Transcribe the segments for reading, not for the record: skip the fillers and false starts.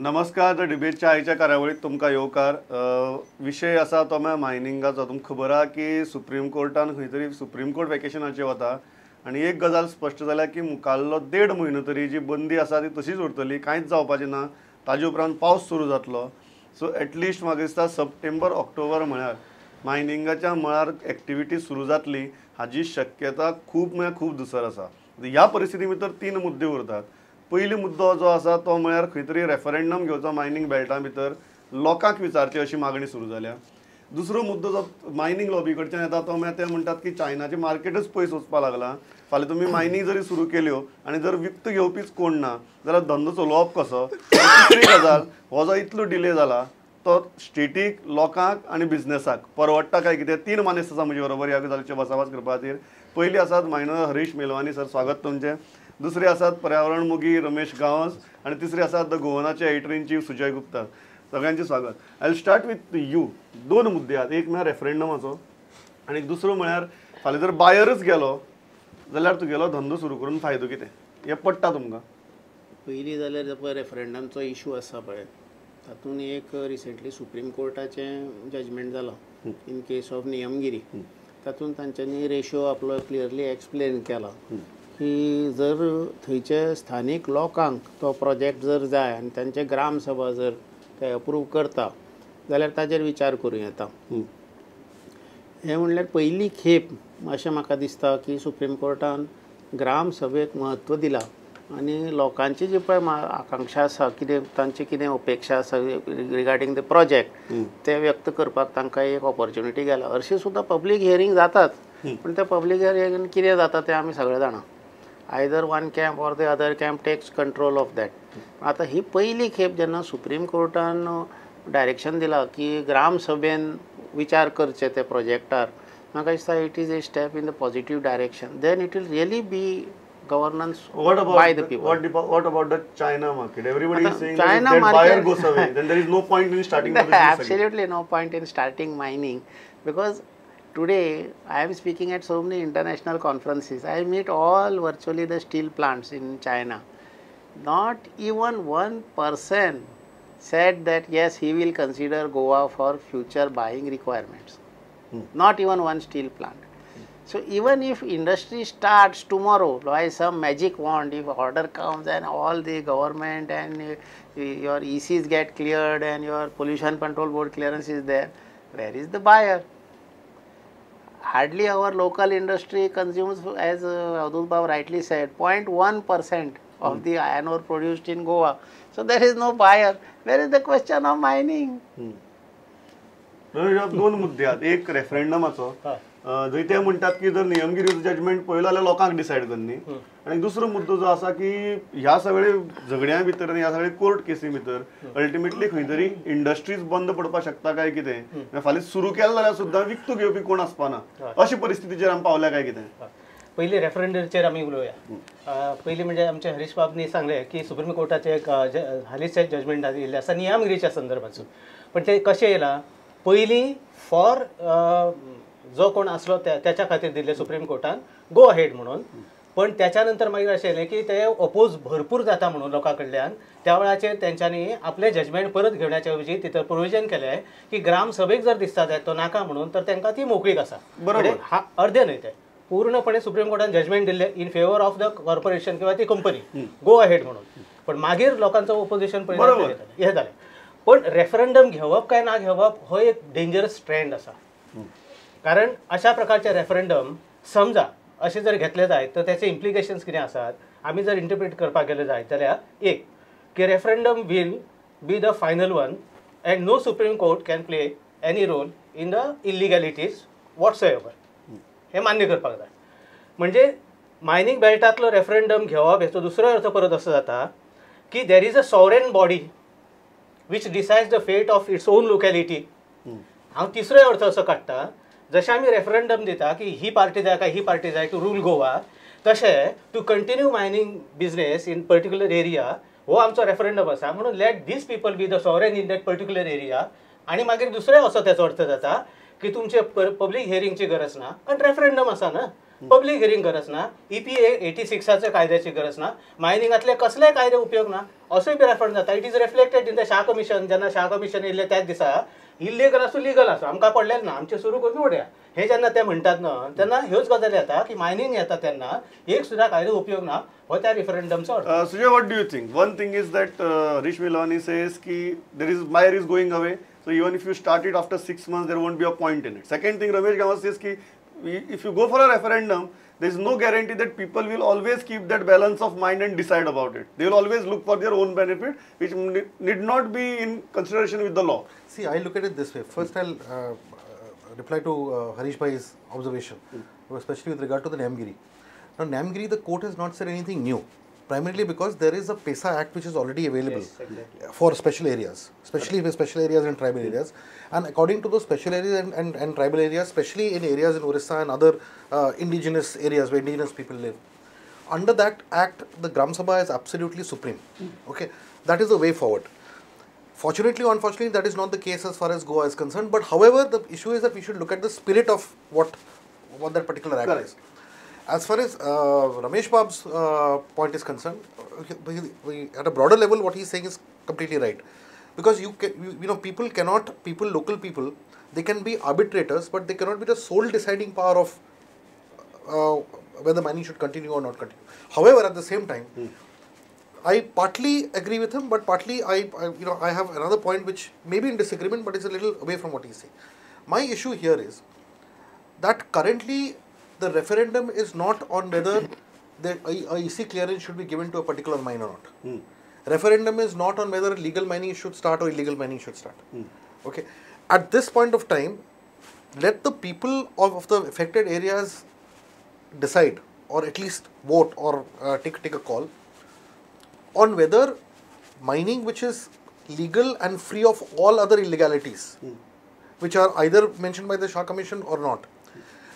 नमस्कार. The डिबेटच्या आयच्या कार्यावळीत तुमकां येवकार. विशय आसा तो म्हळ्यार मायनिंगाचो. तुमकां खबर आहा की सुप्रीम कोर्टान खंय तरी सुप्रीम कोर्ट वेकेशनाचेर वता आनी एक गजाल स्पश्ट जाल्या की मुखाल्लो 1.5 म्हयनो तरी जी बंदी आसा ती तशीच उरतली, कांयच जावपाचें ना. ताजे उपरांत पावस सुरू जातलो. सो एटलिस्ट म्हाका दिसता सप्टेंबर ऑक्टोबर म्हळ्यार मायनिंगाच्या मळार एक्टिविटी सुरू जातली हाजी शक्यता खूब म्हळ्यार खूब दुसर आसा. ह्या परिस्थिती भितर 3 मुद्दे उरतात. पयली मुद्दो जो आसा तो म्हळ्यार खंय तरी रेफरंडम घेवचो मायनींग बेल्टा भितर, लोकांक विचारचें अशी मागणी सुरू जाल्या. दुसरो मुद्दो जो मायनींग लॉबी कडच्यान येता तो म्हळ्यार ते म्हणटात की चायनाचें मार्केटच पयस वचपाक लागलां. फाल्यां तुमी मायनींग जरी सुरू केल्यो आनी जर विकत घेवपीच कोण ना जाल्यार धंदो चलोवप कसो. तिसरी गजाल, हो जो इतलो डिले जाला तो स्टेटीक, लोकांक आनी बिजनेसाक परवडटा काय कितें. 3 मानेस्त आसा म्हजे बरोबर ह्या गजालीचेर भासाभास करपा खातीर. पयली आसात मायनर हरीश मेलवानी सर, स्वागत तुमचें. दुसरे आसात पर्यावरण मोगी रमेश गांवस आनी तिसरे आसात the गोवनाचे editor in chief Sujay Gupta. सगळ्यांचें स्वागत. I will start with you. 2 मुद्दे आहात, एक म्हळ्यार रेफरंडमाचो आनी दुसरो म्हळ्यार फाल्यां जर बायरच गेलो जाल्यार तुगेलो धंदो सुरू करून फायदो कितें, हें पडटा तुमकां. पयलीं जाल्यार पळय रेफरंडमचो इशू आसा पळय, तातूंत एक रिसेंटली सुप्रीम कोर्टाचें जजमेंट जालां इन केस ऑफ नियमगिरी. तातूंत तांच्यांनी रेशो आपलो क्लियरली एक्सप्लेन केला की जर थंयचे स्थानीक लोकांक तो प्रोजेक्ट जर जाय आनी तांचे ग्रामसभा जर ते अप्रूव करता जाल्यार ताजेर विचार करूं येता. हें म्हणल्यार पयली खेप अशें म्हाका दिसता की सुप्रीम कोर्टान ग्रामसभेक म्हत्व दिलां आनी लोकांची जी पळय आकांक्षा आसा, कितें तांची कितें अपेक्षा आसा रिगार्डींग the project, ते व्यक्त करपाक तांकां एक ऑपॉर्च्युनिटी गेला. हरशीं सुद्दां पब्लीक हियरींग जातात, पूण त्या पब्लीक हियरिंगान कितें जाता तें आमी सगळे जाणा. Either one camp or the other camp takes control of that. आतां ही पयली खेप जेन्ना सुप्रीम कोर्टान डायरेक्शन दिलां की ग्रामसभेन विचार करचे ते प्रोजेक्टार, म्हाका दिसता it is a step in the positive direction. Then it will really be governance by the people. What about the China market? Everybody is saying China that if that market, buyer goes away, then there is no point in starting the business again. Absolutely no point in starting mining, because today I am speaking at so many international conferences. I meet all virtually the steel plants in China. Not even one person said that yes, he will consider Goa for future buying requirements. Not even one steel plant. So even if industry starts tomorrow by some magic wand, if order comes and all the government and your ECs get cleared and your pollution control board clearance is there, where is the buyer? Hardly our local industry consumes, as Avdhoot Bab rightly said, 0.1% of the iron ore produced in Goa. So there is no buyer. Where is the question of mining? 2 मुद्दे आहात. एक रेफरंडमाचो, जंय ते म्हणटात की जर नियमगिरीचो judgement पळयलो जाल्यार लोकांक डिसायड करनी, आनी दुसरो मुद्दो जो आसा की ह्या सगळे झगड्यां भितर आनी ह्या सगळे कोर्ट केसी भितर अल्टिमेटली खंय तरी इंडस्ट्रीज बंद पडपाक शकता काय कितें. फाल्यां सुरू केलें जाल्यार सुद्दां विकतो घेवपी कोण आसपाना, अशी परिस्थितीचेर आमी पावल्या काय कितें. पयलीं रेफरंडमचेर आमी उलोवया. पयलीं म्हणजे आमचे हरीश बाबनी सांगलें की सुप्रीम कोर्टाचें एक हालींच जजमेंट आयिल्लें आसा नियमगिरीच्या संदर्भांत. पण तें कशें येयलां, पयलीं फॉर जो कोण आसलो त्याच्या खातीर दिल्ले सुप्रीम कोर्टान गो अहेड म्हणून, पण त्याच्या नंतर मागीर अशें येयलें की ते अपोज भरपूर जाता म्हणून लोकां कडल्यान, त्या वेळाचेर तेंच्यांनी आपलें जजमेंट परत घेवण्याच्या ऐवजी तिथं प्रोविजन केलें की ग्रामसभेक जर दिसता जायत तो नाका म्हणून तर तांकां ती मोकळीक आसा. बरोबर, हा अर्दे न्हय, ते पूर्णपणे सुप्रीम कोर्टान जजमेंट दिल्लें in favour of the corporation किंवा ती कंपनी गो अहेड म्हणून, पण मागीर लोकांचो ओपोजिशन पळयलें हें जालें. पण रेफरंडम घेवप काय ना घेवप हो एक डेंजरस ट्रेंड आसा, कारण अशा प्रकारचे रेफरंडम समजा अशें जर घेतले जायत तर त्याचे इम्प्लिकेशन्स कितें आसात आमी जर इंटरप्रीट करपाक गेले जायत जाल्यार, एक की referendum will be the final one and no Supreme Court can play any role in the illegalities whatsoever, हें मान्य करपाक जाय. म्हणजे मायनींग बेल्टांतलो रेफरंडम घेवप हेचो दुसरो अर्थ परत असो जाता की there is a sovereign body which decides the fate of its own locality. हांव तिसरो अर्थ असो काडटा, जशें आमी रेफरंडम दिता की ही पार्टी जाय काय ही पार्टी जाय टू रूल गोवा, तशें to continue mining business in particular area हो आमचो रेफरंडम आसा, म्हणून let these people be the sovereign in that particular area. आनी मागीर दुसरो असो तेचो अर्थ जाता की तुमचे पब्लीक हियरिंगची गरज ना, कारण रेफरंडम आसा ना. पब्लीक हियरींग गरज ना, EPA 86 कायद्याची गरज ना, मायनिंगांतले कसलेय कायदे उपयोग ना, असोय बी रेफरन्स जाता. It is reflected in the Shah commission. जेन्ना शाह कमिशन येयल्लें त्याच दिसा इलिगल आसूं लिगल आसूं आमकां पडलें ना, आमचें सुरू करून उडया. हे जेन्ना ते म्हणटात न्हय तेन्ना ह्योच गजाली येता की मायनींग येता तेन्ना एक सुद्दां कायदो उपयोग ना, हो त्या रिफरंडमचो अर्थ. Sujay, what do you think? One thing is that Harish Melwani says की there is buyer is going away, so even if you start it after 6 months there won't be a point in it. Second thing, Ramesh Gawas says की if you go for a referendum, there is no guarantee that people will always keep that balance of mind and decide about it. They will always look for their own benefit, which need not be in consideration with the law. See, I look at it this way. First, I'll reply to Harish Bhai's observation, especially with regard to the Niyamgiri. Now, Niyamgiri, the court has not said anything new, primarily because there is a PESA Act which is already available, yes, exactly, for special areas, especially for special areas and tribal areas. And according to those special areas and tribal areas, especially in areas in Orissa and other indigenous areas where indigenous people live, under that act, the Gram Sabha is absolutely supreme. Okay, that is the way forward. Fortunately or unfortunately, that is not the case as far as Goa is concerned. But however, the issue is that we should look at the spirit of what that particular act is. As far as Ramesh Bab's point is concerned, at a broader level, what he is saying is completely right. Because you know, people cannot, local people, they can be arbitrators, but they cannot be the sole deciding power of whether mining should continue or not continue. However, at the same time, I partly agree with him, but partly I have another point which may be in disagreement, but it's a little away from what he's saying. My issue here is that currently the referendum is not on whether the EC clearance should be given to a particular mine or not. Referendum is not on whether legal mining should start or illegal mining should start. Okay. At this point of time, let the people of the affected areas decide, or at least vote or take a call on whether mining which is legal and free of all other illegalities, which are either mentioned by the Shah Commission or not.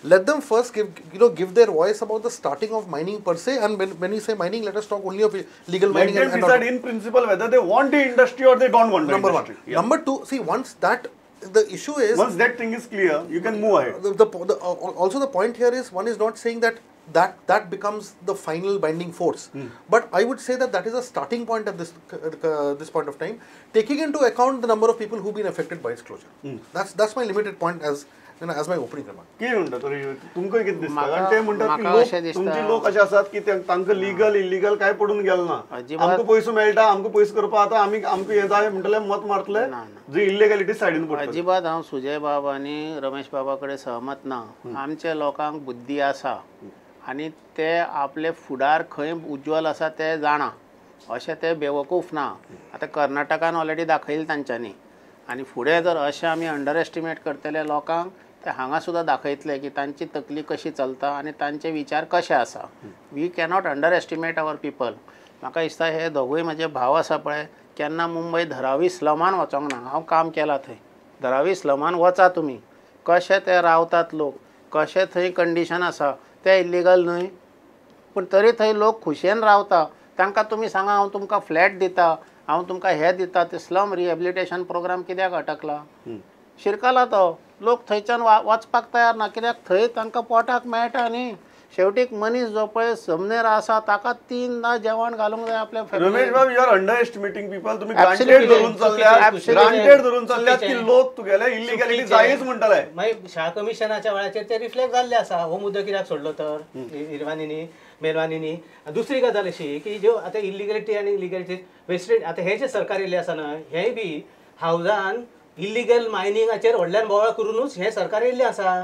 Let them first give their voice about the starting of mining per se, and when we say mining, let us talk only of legal mining. Let them decide in principle whether they want the industry or they don't want the industry. Number one. Yeah. Number two, see, once that, the issue is... Once that thing is clear, you can move ahead. Also the point here is, one is not saying that that becomes the final binding force. But I would say that is a starting point at this point of time, taking into account the number of people who've been affected by its closure. That's my limited point as... as my opening remark. कितें म्हणटा तुमकां कितें दिसता? कारण ते म्हणटात की तुमचे लोक अशे आसात की तांकां लिगल इलिगल काय पडून गेलें ना, आमकां पयसो मेळटा, आमकां पयसो करपा आतां आमी आमकां हें जाय म्हणटले मत मारतले, जे इलिगॅलिटी सायडीन पडटा. अजिबात हांव सुजय बाब आनी रमेश बाबा कडेन सहमत ना. आमच्या लोकांक बुद्धी आसा आनी ते आपले फुडार खंय उज्ज्वल आसा ते जाणा, अशें ते बेवकूफ ना. आतां कर्नाटकान ऑलरेडी दाखयलें तांच्यांनी, आनी फुडें जर अशें आमी अंडर एस्टिमेट करतले लोकांक, ते हांगा सुद्दां दाखयतले की तांची तकली कशी चलता आनी तांचे विचार कशे आसा. We cannot underestimate our people. म्हाका दिसता हे दोगूय म्हजे भाव आसा पळय, केन्ना मुंबय धरावी स्लमान वचोंक ना, हांव काम केलां थंय. धरावी स्लमान वचा तुमी, कशे ते रावतात लोक, कशे थंय कंडिशन आसा, ते इल्लिगल न्हय, पूण तरी थंय लोक खुशयेन रावता. तांकां तुमी सांगा हांव तुमकां फ्लॅट दिता, हांव तुमकां हें दिता, ते स्लम रिहेबिलिटेशन प्रोग्राम कित्याक अटकला? शिरकला तो. लोक थंयच्यान वचपाक तयार ना, कित्याक थंय तांकां पोटाक मेळटा न्ही. शेवटीक मनीस जो पळय जमनीर आसा ताका 3दा जेवण घालूंक जाय आपल्या. रमेश बाब, you are underestimating people. तुमी ग्रांटेड धरून चल्ल्यात, ग्रांटेड धरून चल्ल्यात की लोक तुगेले इलिगॅलिटी जायच म्हणटले. मागीर शाह कमिशनाच्या वेळाचेर ते रिफ्लेक्ट जाल्ले आसा. हो मुद्दो कित्याक सोडलो तर इरवानीनी मेलवानीनी? दुसरी गजाल अशी की ज्यो आतां इलिगॅलिटी आनी इलिगॅलिटी वेस्टेड, आतां हें जें सरकार येयल्लें आसा न्हय, हेंय बी हावजान इलिगल मायनिंगाचेर व्हडल्यान बोवाळ करुनूच हें सरकार येयल्लें आसा.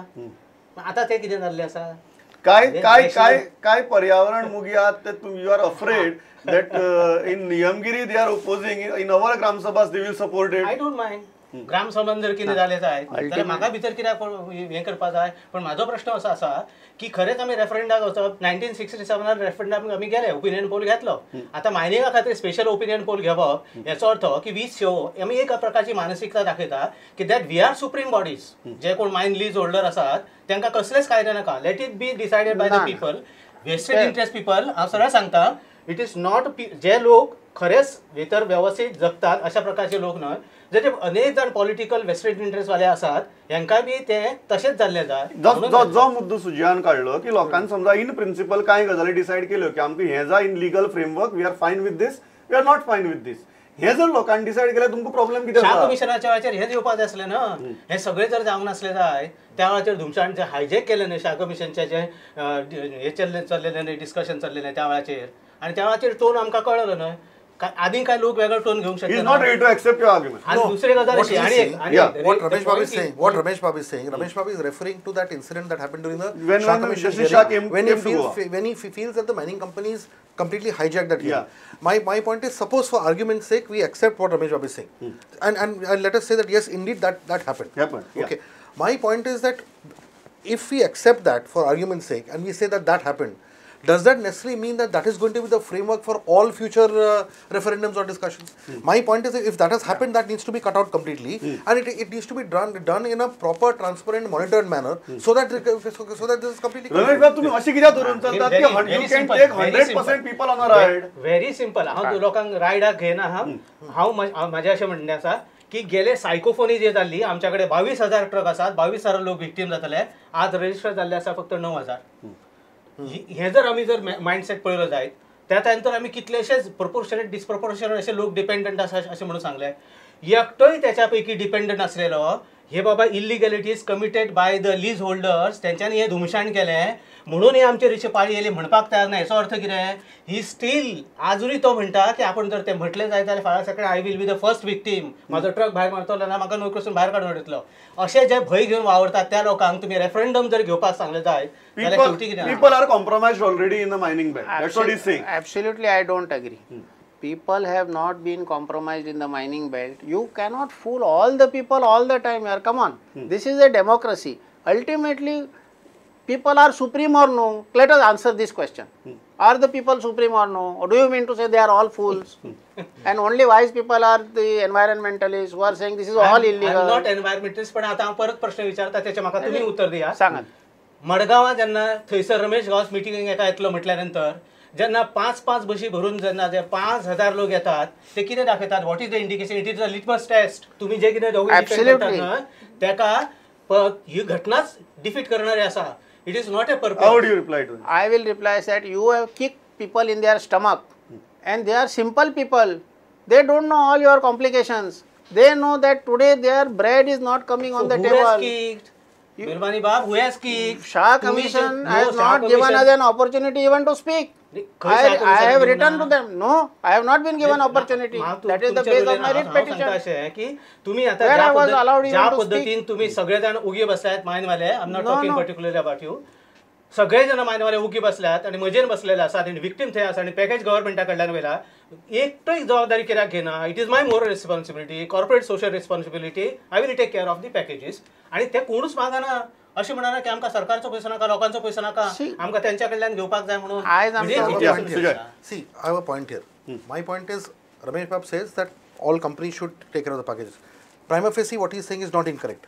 आतां तें कितें जाल्लें आसा? काय काय काय काय पर्यावरण मोगी आहात ते you are afraid that in Niyamgiri they are opposing, in our gram sabhas they will support it. I don't mind. ग्रामसभान जर कितें जालें जायत जाल्यार म्हाका भितर कित्याक हें करपा जाय? पण म्हाजो प्रश्न असो आसा की खरेंच आमी रेफरंडाक वचप. 1967 रेफरंडाक आमी गेले, ओपिनियन पोल घेतलो. आतां मायनिंगा खातीर स्पेशल ओपिनियन पोल घेवप हेचो अर्थ की वीस शो आमी एक प्रकारची मानसिकता दाखयता की that we are supreme bodies. जे कोण मायन लीज होल्डर आसात तांकां कसलेच कायदे नाका. Let it be decided by the people, vested interest people. हांव सरळ सांगता, it is not जे लोक खरेंच भितर वेवस्थीत जगतात अशा प्रकारचे लोक न्हय, जशे अनेक जाण पॉलिटिकल वेस्टेड इंट्रस्ट वाले आसात हेंकां बी ते तशेंच जाल्ले जाय. जो मुद्दो सुजयान काडलो की लोकांनी समजा इन प्रिन्सिपल कांय गजाली डिसायड केल्यो की आमकां हें जाय in legal framework, we are fine with this, we are not fine with this, हे जर लोकांनी डिसायड केल्यार तुमकां प्रॉब्लेम कितें आसा? शाह कमिशनाच्या वेळाचेर हेच येवपाक जाय आसलें ना, हें सगळें जर जावंक नासलें जाय त्या वेळाचेर धुमशाण जे हायजॅक केलें न्हय शाह कमिशनचें जें हें चल्लेलें न्हय डिस्कशन चल्लेलें त्या वेळाचेर, आनी त्या वेळाचेर टोन आमकां कळ्ळो न्हय, आनी काय लोक वेगळो टोन घेवंक शकता. He is not ready to accept your argument. आणि दुसरी गजाल अशी, आणि what Ramesh Babu is saying, what Ramesh Babu is saying, Ramesh Babu is referring to that incident that happened during the Shah Commission hearing, when he feels that the mining companies completely hijacked that hearing. My point is, suppose for argument's sake we accept what Ramesh Babu is saying, and let us say that yes, indeed that happened. Okay. My point is that if we accept that for argument's sake and we say that that happened, does that necessarily mean that that is going to be the framework for all future referendums or discussions? My point is, if that has happened, that needs to be cut out completely, and it needs to be done in a proper, transparent, monitored manner, so that this is completely. Ramesh Babu, तुम्ही अशी कित्याक धरून चलतात की you can take 100% people on a ride? Very simple. हांव लोकांक रायडाक घेयना. हांव म्हाजें अशें म्हणणें आसा की गेले सायकोफोनी जे जाल्ली, आमच्या कडेन 22,000 ट्रक आसात, 22,000 लोक विक्टीम जातले, आज रजिस्टर जाल्ले आसा फक्त 9,000. हे जर आमी जर मायंडसेट पळयलो जायत त्या नंतर आमी कितलेशेच प्रोपोर्शनेट डिसप्रोपोर्शनेट असे लोक डिपेंडंट आसा अशें म्हणून सांगलें. एकटोय त्याच्या पैकी डिपेंडंट आसलेलो हे बाबा illegalities committed by the lease holders तेंच्यांनी हें धुमशाण केलें म्हणून हे आमचेर अशी पाळी येयली म्हणपाक तयार ना. हेचो अर्थ कितें, ही स्टील आजुनूय तो म्हणटा की आपण जर ते म्हटलें जायत जाल्यार फाल्यां सकाळीं I will be the first victim, म्हाजो ट्रक भायर मारतलो ना म्हाका नोकरेसून भायर काडून उडयतलो. अशे जे भंय घेवन वावरतात त्या लोकांक तुमी रेफरंडम जर घेवपाक सांगलें जायत जाल्यार शेवटी कितें, people are compromised already in the mining belt. That's what he is saying. Absolutely I don't agree. People have not been compromised in the mining belt. You cannot fool all the people all the time. Yaar, come on. This is a democracy. Ultimately, people are supreme or no? Let us answer this question. Are the people supreme or no? Or do you mean to say they are all fools? And only wise people are the environmentalists who are saying this is all illegal. I am not environmentalist, पण आता हांव परत प्रश्न विचारता त्याच्या म्हाका तुमी उत्तर दिया. सांगात. मडगांवां जेन्ना थंयसर रमेश गांवस मिटिंगेक एका येतलो म्हटल्या नंतर जेन्ना 5-5 बशी भरून जेन्ना जे 5,000 लोक येतात ते कितें दाखयतात, what is the indication? It is a litmus test. तुमी जे कितें दोगूय डिपेंड करतात न्हय तेका ही घटनाच डिफीट करणारी आसा. It is not a purpose. How would you reply to it? I will reply that you have kicked people in their stomach, and they are simple people. They don't know all your complications. They know that today their bread is not coming on the table. Who has kicked? Mirwani Bab, who has kicked? Shah Commission has not given us an opportunity even to speak. I have written to them. No, I have not been given opportunity. That is the base of my writ petition. की तुम्ही आता ज्या पद्धतीन तुम्ही सगळे जण उगी बसल्यात मायनवाले, I am not talking particularly about you, सगळे जण मायनवाले उगी बसल्यात आणि मजेन बसलेले आसात आणि विक्टीम थंय आसा आणि पॅकेज गव्हर्मेंटा कडल्यान वयला, एकटोय जबाबदारी कित्याक घेना? It is my moral responsibility, corporate social responsibility, I will take care of the packages. आणि ते कोणूच मागना अशें म्हणना की आमकां सरकारचो पयसो नाका, लोकांचो पयसो नाका, आमकां तेंच्या कडल्यान घेवपाक जाय म्हणून. See, I have a point here. My point is, Ramesh Babu says that all companies should take care of the packages. Prima facie, what he is saying is not incorrect.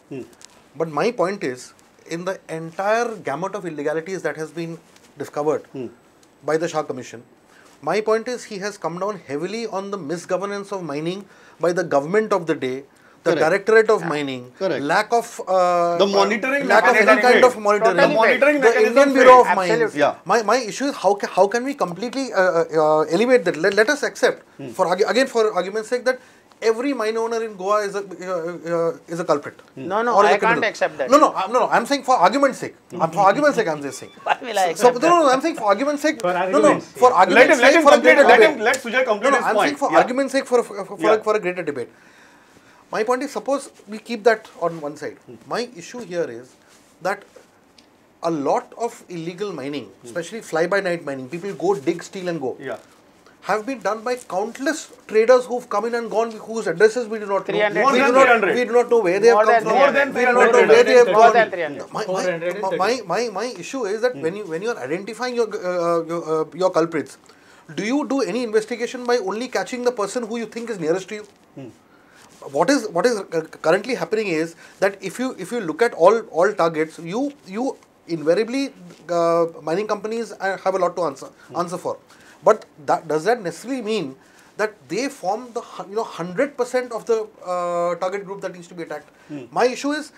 But my point is, in the entire gamut of illegalities that has been discovered by the Shah Commission, my point is he has come down heavily on the misgovernance of mining by the government of the day, the Directorate of Mining, lack of the monitoring, lack of any kind of monitoring, the monitoring the Indian Bureau of Mines. My issue is how can we completely elevate that? Let us accept for again for argument's sake that every mine owner in Goa is a culprit. No, no, I can't accept that. No, no, no, I'm saying for argument's sake. For argument's sake, I'm just saying. Why will I accept that? No, no, I'm saying for argument's sake. No, no, for argument's sake, for a greater debate. Let Sujay complete his point. I'm saying for argument's sake, for a greater debate. My point is, suppose we keep that on one side. My issue here is that a lot of illegal mining, especially fly-by-night mining, people go dig, steal and go, have been done by countless traders who've come in and gone, whose addresses we do not know. We do not know where they have come from. More than 300. We do not know where they have gone. My issue is that when you are identifying your culprits, do you do any investigation by only catching the person who you think is nearest to you? What is currently happening is that if you look at all targets, you invariably mining companies have a lot to answer for. But that, does that necessarily mean that they form the 100% of the target group that needs to be attacked. My issue is